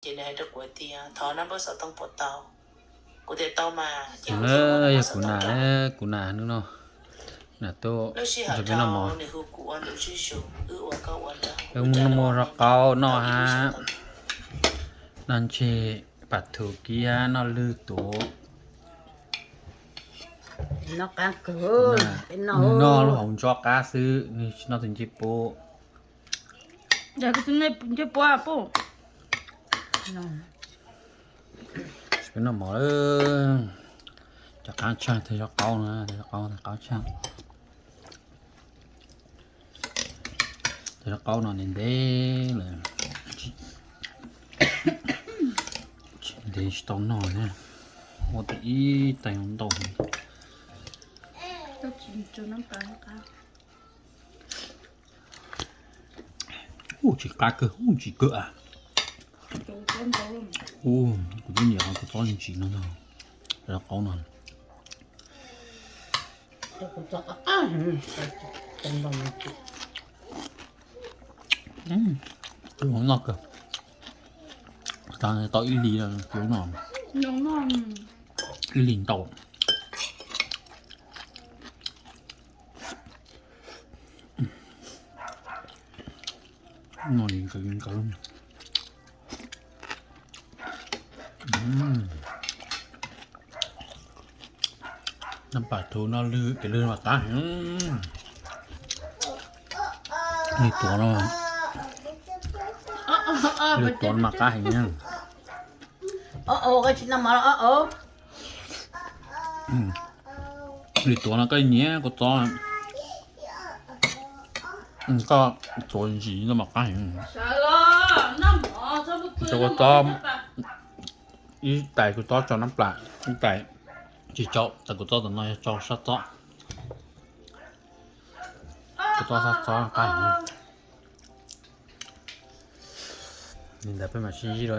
Ces nws hais rau kuv tias thov naj npawb xov tooj puas tau. Kuv tias tau mas. Yog kuv nas, kuv nas hnub no, nas tuaj nrog peb noj mov. Wb mus noj mov rau qaub noj hab, noj ntseg, pam thu kib hab noj lwg tuav. Nws noj lub hauv ntso qab xwb, nws tsis noj tus ncej puab. Ncej puab puj. Peb noj mov lawm. Cov qaab tshaaj tag, zaub qaub no, zaub qaub, qaub tshaaj. Zaub qaub no ntev ntev lawm, ntev tsis tau noj thiab. Muab tau ib tais ntau. Ub, tsis qab kawg, ub, tsis kawg a. Ub, kuv twb nyiam kua txob ntsim no, zaub qaub no. Noj kawg, tau ib hlis no, ib hlis ntau. Naj pam thu noj lwg, kev lwg mas qab heev. Lwg tuav no, lwg tuav mas qab heev. Lwg tuav no koj nyiam kua txob, koj tuav ntsim no mas qab heev. Kua txob, ib tais kua txob tso nab plam, ib tais tsis tso, tais kua txob tam no yog tso sab txob. Kua txob sab txob qab heev. Li ntawd peb mam sib ntsib dua.